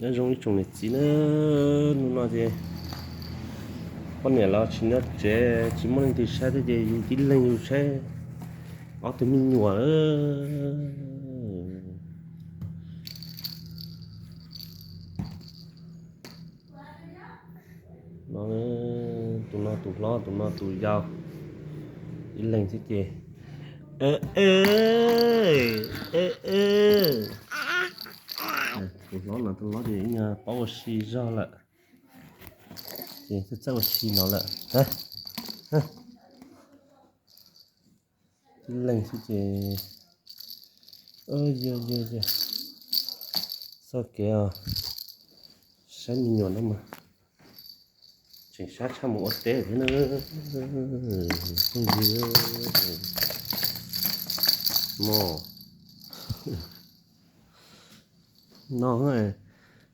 Nyob zoo ib tsoom niam txiv na, hnub no ces poj niam los tsis nyob tsev, tsis muaj leej twg saib thiab ces yus tib leeg yus saib ob tug me nyuam. No, tus no tus hlob, tus no tus yau, ib leeg xwb ces. Tus hlob no tus hlob ces ib nyuag paub ua si zog lawm, ces txawj txawj ua si no lawm. Ib leeg xwb ces. Yog yog yog, txoj kev os, saib me nyuam no mas tseem sab tshaj mus ua teb thiab na. Phooj ywg, mog, no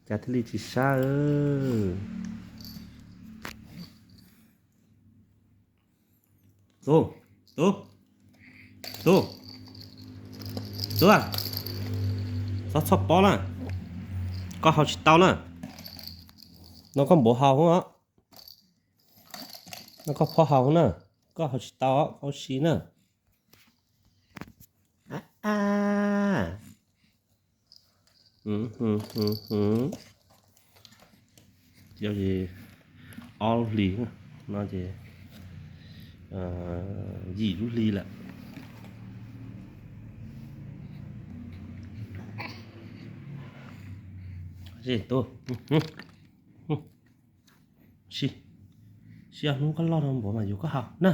cas thiaj li tsis sab. Tub, tub, tub, tub, txhob txhob pob na, koj haus tsis tau na. No koj npuav haus os, no koj phob haus na, koj haus tsis tau, koj ua si na. Yog li ob lub hlis no ces yim lub hli lawm. Tub, si, si ob hnub koj loj los npuav mas yuav koj haus na.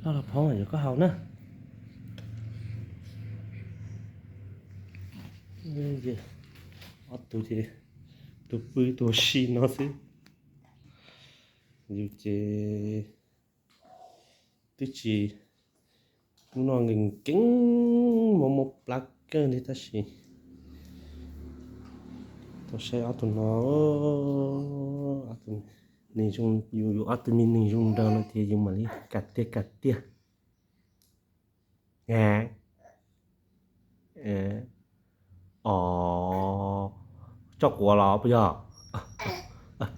Loj los phob mas yuav koj haus na. Ob tug ces tus pw tus ua si no xwb. Yus ces twb tsis, hnub no nkees nkees mob mob plab kawg li tab sis tau saib ob tug no, ob tug neeg zoo, yus yus ob tug me neeg zoo nraug no ces yus mam li kam tiag kam tiag. Os, tso quav los puas yog?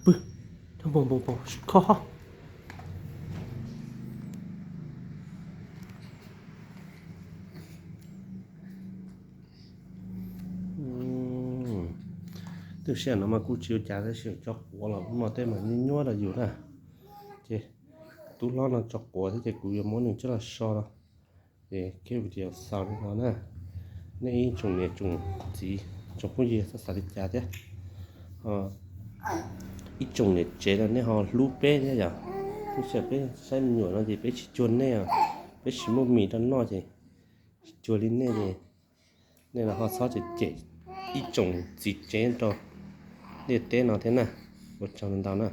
Pw, npau npau npau, kho ho. Twb sij hawm no mas kuj tsis ua cas tab sis tso quav los hnub no tej mas nyuaj nyuaj rau yus na. Ces tub hlob no tso quav thiab ces kuv yuav muab nws coj los so no. Ces kiag video xaus li no na. Nej ib tsoom niam tsoom txiv tsoom phooj ywg txhob xav li cas thiab. Ib tsoom niam tsev no nej ho hlub peb thiab yom. Twb tsis peb saib me nyuam no ces peb tsis cuag nej os, peb tsis muaj mis rau noj ces tsis cuag li nej ces nej los ho txhob cem cem ib tsoom txiv tsev rau ntiaj teb no thiab na. Ua tsaug ntau na.